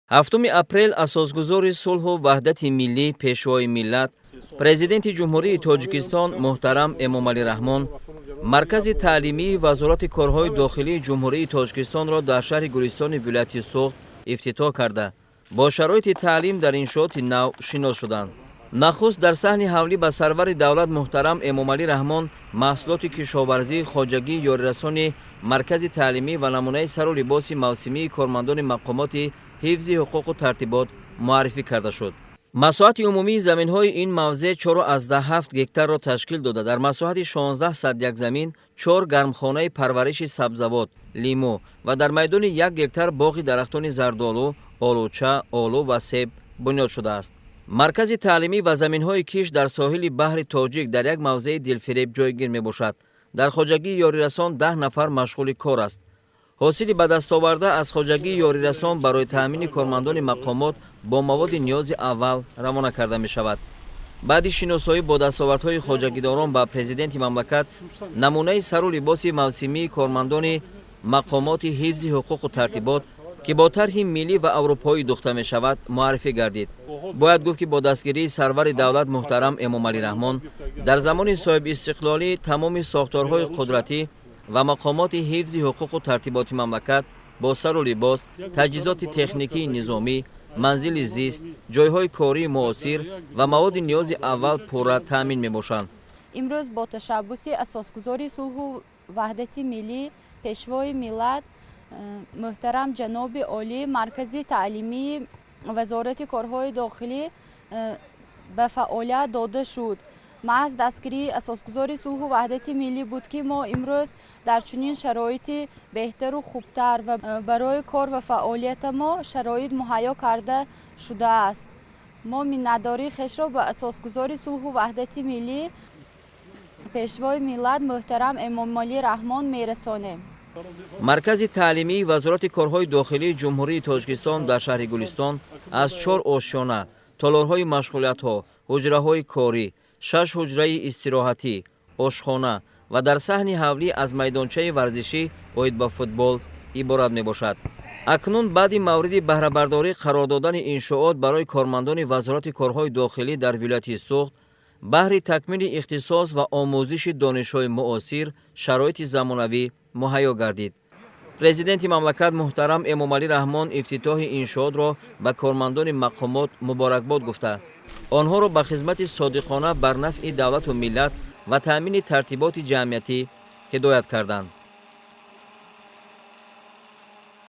7 апрел асосгузори сулҳу ваҳдати миллӣ, Пешвои миллат, Президенти Ҷумҳурии Тоҷикистон муҳтарам Эмомалӣ Раҳмон Маркази таълимии Вазорати корҳои дохилии Ҷумҳурии Тоҷикистонро дар шаҳри Гулистони вилояти Суғд ифтитоҳ карда, бо шароити таълим дар иншооти нав шинос шуданд. Нахуст дар саҳни ҳавлӣ ба сарвари давлат муҳтарам Эмомалӣ Раҳмон маҳсулоти кишоварзии хоҷагии ёрирасони маркази таълимӣ ва намунаи сару либоси мавсимии кормандони мақомоти ҳифзи ҳуқуқу тартибот муаррифӣ карда шуд. Масоҳати умумии заминҳои ин мавзеъ 4,7 гектарро ташкил дода, дар масоҳати 1601 замин чор гармхонаи парвариши сабзавот, лимӯ ва дар майдони 1 гектар боғи дарахтони зардолу, олуча, олу ва себ бунёд шудааст. Маркази таълимӣ ва заминҳои кишт дар соҳили баҳри Тоҷик дар як мавзеи дилфиреб ҷойгир мебошад. Дар хоҷагии ёрирасон 10 нафар машғули кор аст. Ҳосили ба дастоварда аз хоҷагии ёрирасон барои таъмини кормандони мақомот бо маводи ниёзи аввал равона карда мешавад. Баъди шиносоӣ бо дастовардҳои хоҷагидорон ба президенти мамлакат намунаи сару либоси мавсимии кормандони мақомоти ҳифзи ҳуқуқу тартибот, ки бо тарҳи миллӣ ва аврупоӣ духта мешавад, муаррифӣ гардид. Бояд гуфт, ки бо дастгирии сарвари давлат муҳтарам Эмомалӣ Раҳмон дар замони соҳибистиқлолӣ тамоми сохторҳои қудратӣ ва мақомоти ҳифзи ҳуқуқу тартиботи мамлакат бо сару либос, таҷҳизоти техникии низомӣ, манзили зист, ҷойҳои кории муосир ва маводи ниёзи аввал пурра таъмин мебошанд. Имрӯз бо ташаббуси асосгузори сулҳу ваҳдати миллӣ, Пешвои миллат муҳтарам ҷаноби олӣ Маркази таълимии Вазорати корҳои дохилӣ ба фаъолият дода шуд. Маҳз дастгирии асосгузори сулҳу ваҳдати миллӣ буд, ки мо имрӯз дар чунин шароити беҳтару хубтар ва барои кор ва фаъолияти мо шароит муҳайё карда шудааст. Мо миннатдории хешро ба асосгузори сулҳу ваҳдати миллӣ, Пешвои миллат муҳтарам Эмомалӣ Раҳмон мерасонем. Маркази таълимии Вазорати корҳои дохилии Ҷумҳурии Тоҷикистон дар шаҳри Гулистон аз чор ошёна, толорҳои машғулиятҳо, ҳуҷраҳои корӣ, шаш ҳуҷраи истироҳатӣ, ошхона ва дар саҳни ҳавлӣ аз майдончаи варзишӣ оид ба футбол иборат мебошад. Акнун баъди мавриди баҳрабардорӣ қарор додани иншоот барои кормандони Вазорати корҳои дохилӣ дар вилояти Суғд баҳри такмили ихтисос ва омӯзиши донишҳои муосир шароити замонавӣ муҳайё гардид. Президенти мамлакат муҳтарам Эмомалӣ Раҳмон ифтитоҳи иншоотро ба кормандони мақомот муборакбод гуфта, онҳоро ба хизмати содиқона бар нафъи давлату миллат ва таъмини тартиботи ҷамъиятӣ ҳидоят карданд.